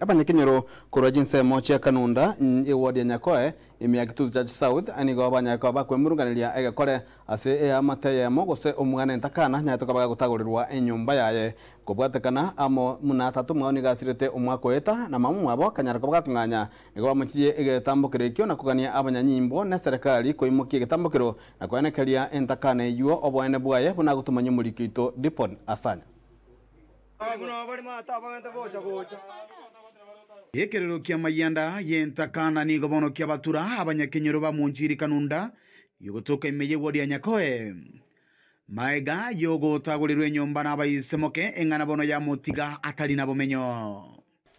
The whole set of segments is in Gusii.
Abanyakenyoro korwa chinsemo chia Kanunda, eward ya Nyakoe, ime ya Kitutu Church South, nigo banyare koba bakwemurunganeria egekore ase eamate eyemo gose omwana entakana nyarete koba gagotagorerwa enyomba yaye. Kobwatekana amo buna tata omwabo nigo asirete omwaka oeta na mama omwabo akanyara koba gakong'anya nigo bamochirie egetambokero ekio na kogania abanyanyimbo ne eserekari koimokia egetambokero na koenekeria entakana eyio oboene bwaye buna agotomanyia omoriki oito Dipon Asanya. Ekerero ki'amayianda y'entakana nigo bono kiabatura abanyakenyoro ba Monchiri Kanunda yogotoka ime y'ewodi ya Nyakoe. Maega y'ogotagorirwa enyomba n'abaisemoke, eng'ana bono yamotiga atari na bomenyo.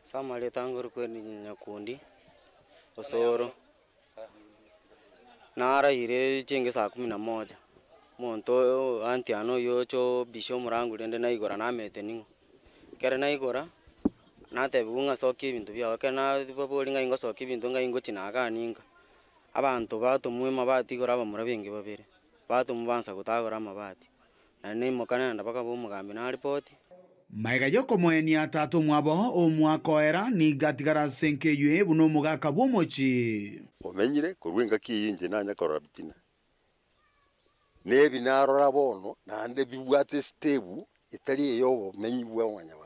Ase amarieta ngorokwa Nyakundi, Osoro, Naraire chinge saa kumi na moja, omonto oyo aunty yane oywo ocha obisha omorango rende naigora namete ning'o. Ekero naigora, natebiwa ng'a sokia ebinto biago, ekero nababoria ng'ai ngosokia ebinto ng'ai ngochia nagania nka, abanto batomwa amabati igoro abamura benge babere, batomwa baansa gotagora amabati, naende naimoka naenda mpaka bwa omogambi naripoti. Magega y'okomoenia tata omwabo omwaka oera, nigo atigara ase enka eyio buna omogaka bw'omochie. Omenyire korwa engaki eyio inche nanya korora bitina. Nebi narora bono naende bibwate estebu etari ey'obomenyi bwa mwanyabanto.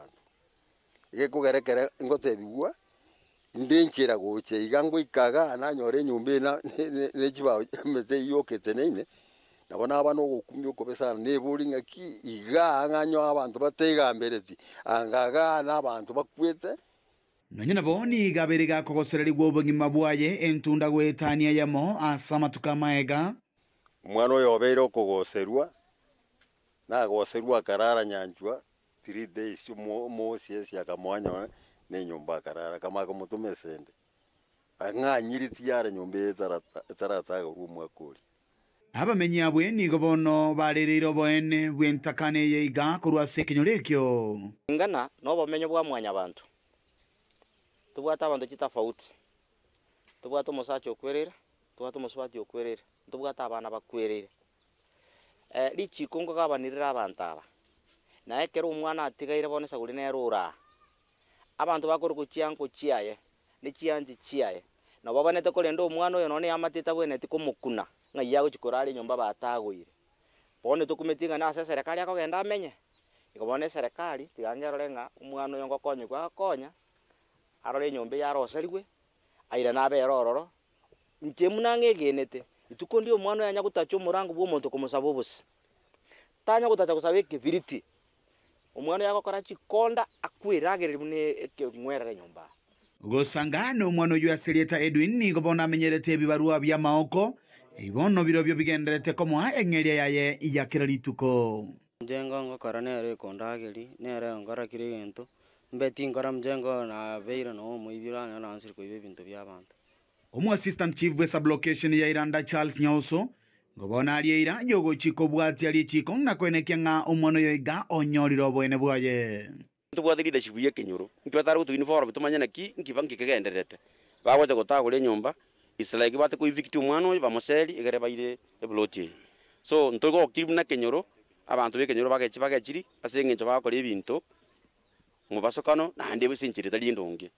Egekogera ekere ngotebigwa, inde nchera gocha iga ngoika igaa nanyora enyomba eye na ne chibao emete eywo eteneine, nabo naba na ogokumia okobe sana, nebori ng'aki igaa ng'a abanto bategambereti, anga igaa na abanto bakwete. Nonya nabo nigo abeire gakogosererigwa obogima bwaye entunda goetania eyemo ase amatuko amaega. Omwana oyo obeire okogoserwa, nagoserwa akarara nyanchwa 3 days omoosiesi akamoa nyowe na enyomba akarara akamanya komotoma esende. Ang'anyire yare nyomba eye etaratagorwa omwaka oria. Abamenyi abwe nigo bono barereire oboene bw'entakana eye iga korwa ase ekenyoro ekio. Ngana na obomenyo bwa mwanyabanto, tobwate abanto chitofauti, tobwate omosacha okwereire, tobwate omosubati okwereire, ntobwate abana bakwereire. Richiko nkogabanirire abanto aba, na ekero omwana atigaire bono esaguri nere ore aa, abanto bakorokwa chianko chiaye, na chianti chiaye, nabo babanete korenda omwana oyo nonye na eamate etabwenereti komokuna, ng'ai agochi korara enyomba batagoire. Bono tokumeti ng'a nase eserekari akogenda amenye, igo bono eserekari tiga ngerore ng'a omwana oyo ngokonyigwa agokonya, arore enyomba eye aroseriwe, airane abere ororo, inche buna ng'egenete, rituko ndio omwana oyo anya gotacha omorango bwa omonto komosaba obosie, tanya gotacha gosaba ekebiriti, omwana oyo agokora chikonda akweragereria buna ekeng'werere nyomba aa. Gosanga na omwana oyio ase erieta Edwin nigo bono amenyerete ebibarua bi'amaoko, ebi bono birobio bigendererete komoa eng'eria yaye ya kera rituko. Mjengo ngokora nere ekondageria, nere onkora kera egento, mbe tinkora mjengo nabeire noo omoibi oranyore nansire koiba ebinto bia abanto. Omo assistant chief bwe sublocation ya Iranda Charles Nyauso nigo bono arieira yogochia kobwatia richiko na koenekia ng'a omwana oyo iga onyorire oboene bwaye. Ntobwate leadership ya ekenyoro, nki batare goto involve tomanye naki nki nki kegendererete. Bagocha gotagora enyomba, it's like bate ko evict omwana oyo bamoseri egere baire eplot eye. So ntogoki buna ekenyoro, abanto ba ekenyoro bagechi bagechiri ase eng'encho bagokora ebinto mobasokano naende ase enchera etari endonge.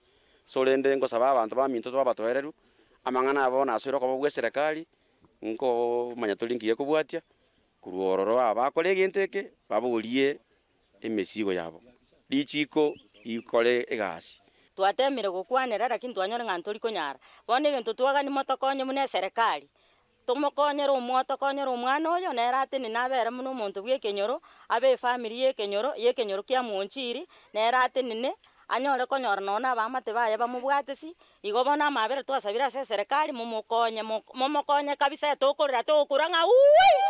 So rende ngosaba abanto baminto twabatoereru, amang'ana abo nasoire okoba bwa eserekari, nkomanya tori nki gekobwatia, korwa ororo aba bakora egento eke, baborie emesigo yabo, richiko rikore egasi. Twatemire gokwanera lakini twanyora ng'a ntori konyara. Bono egento twagani motokonye buna eserekari, tomokonyere omo tokonyere omwana oyo nere atenene abere buna omonto bwa ekenyoro, abe efamiri ya ekenyoro, ya ekenyoro kia Monchiri, nere atenene, anyore konyora nonye na abaamate baye bamobwatisi, igo bono amabera twasabire ase eserekari momokonye momokonye kabisa tokorera togokura ng'a wuuii.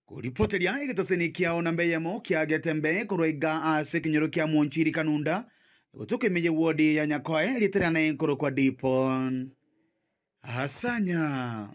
Koripoteria egetaseni kiao namba eyemo kiagete mbe korwa iga ase ekenyoro kia Monchiri Kanunda gotoka ime ye ward ya Nyakoe rieta riane nkorokwa Dipon Asanya.